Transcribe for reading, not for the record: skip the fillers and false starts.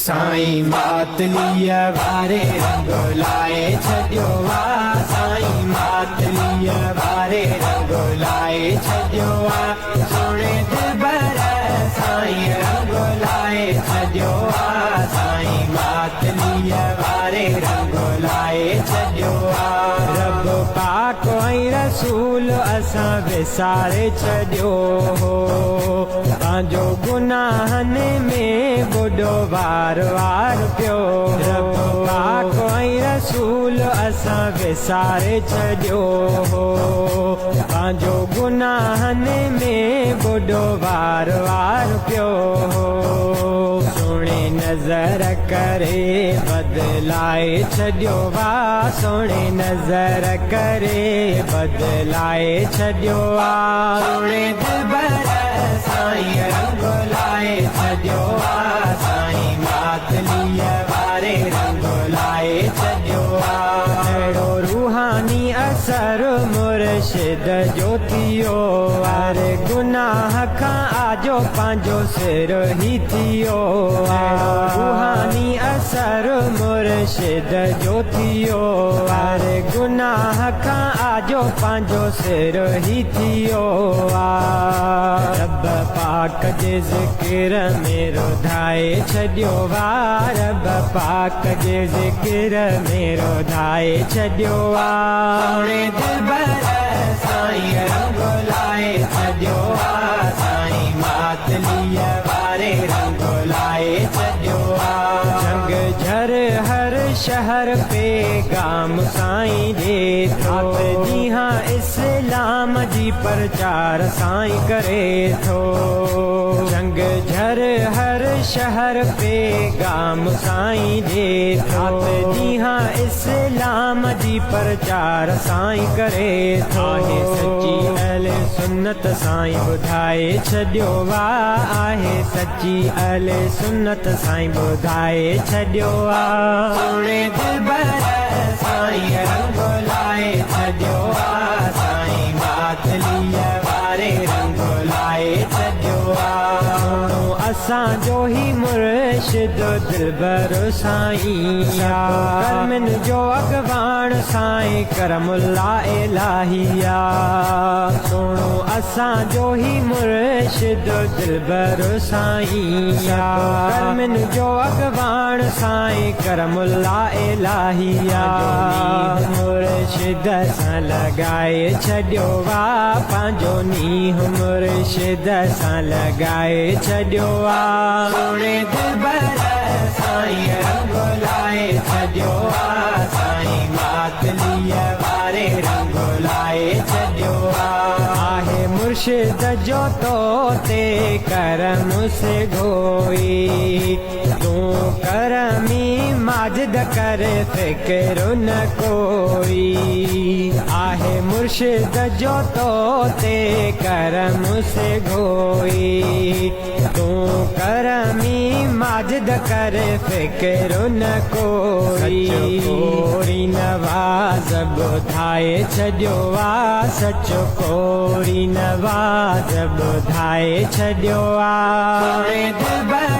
سائين ماتليء واري رنگ لائي ڇڏيو آ، سائين ماتليء واري رنگ لائي ڇڏيو آ، سهڻي دلبر سائين رنگ لائي ڇڏيو آ، سائين ماتليء واري رنگ لائي ڇڏيو آ. رب پاڪ ۽ رسول اسان وساري ڇڏيو هو، پنهنجو گناهن ۾ ٻڏو وار وار پيو. رب پاڪ ۽ رسول اسان وساري ڇڏيو هو، پنهنجو گناهن ۾ ٻڏو وار وار پيو هو. سهڻي نظر ڪري بدلائي ڇڏيو آ، سهڻي نظر ڪري بدلائي ڇڏيو آ. سهڻي دلبر سائين رنگ لائي ڇڏيو آ، سائين ماتليء واري رنگ لائي ڇڏيو آ. اهڙو روحاني اثر مرشد جو ٿيو، هر گناهه کان آجو پنهنجو سر ئي ٿيو. اهڙو روحاني اثر مرشد جو ٿيو، هر گناهه کان آجو پنهنجو سر ئي ٿيو آ. رب پاڪ جي ذڪر ۾ رڌائي ڇڏيو آ، رب پاڪ جي ذڪر ۾ رڌائي ڇڏيو آ. سهڻي دلبر سائين رنگ لائي ڇڏيو آ، سائين ماتليء واري رنگ لائي ڇڏيو آ. جهنگ جهر هر شهر پيغام سائين ڏي ٿو، رات ڏينهن اسلام جي پرچار سائين ڪري ٿو. جهنگ جهر هر شهر پيغام سائين ڏي ٿو، رات ڏينهن اسلام جي پرچار سائين ڪري ٿو. آهي سچي اهل سنت سائين ٻڌائي ڇڏيو آ، آهي سچي اهل سنت سائين ٻڌائي ڇڏيو آ. سهڻي دلبر سائين رنگ لائي ڇڏيو آ، سائين ماتليء واري رنگ لائي ڇڏيو آ. سهڻو اسان جو هي مرشد دلبر سائين، سڀ ڪرمن جو اڳواڻ سائين ڪرم الله الاهيا. سهڻو اسان جو هي مرشد دلبر سائين، سڀ ڪرمن جو اڳواڻ سائين ڪرم الله الاهيا. مرشد سان لڳائي ڇڏيو آ، پنهنجو نينهن مرشد سان لڳائي ڇڏيو آ. سهڻي دلبر سائين رنگ لائي ڇڏيو آ، سائين ماتليء واري رنگ لائي ڇڏيو آ. آهي مرشد جو تو تي ڪرم سگهوئي، تون ڪرمي ماجد ڪر فڪر نه ڪوئي. آهي مرشد جو تو تي ڪرم سگهوئي، تون ڪرمي ماجد ڪر فڪر نه ڪوئي. سچ ڪوري نواز ٻڌائي ڇڏيو آ، سچ ڪوري نواز ٻڌائي ڇڏيو آ. سهڻي دلبر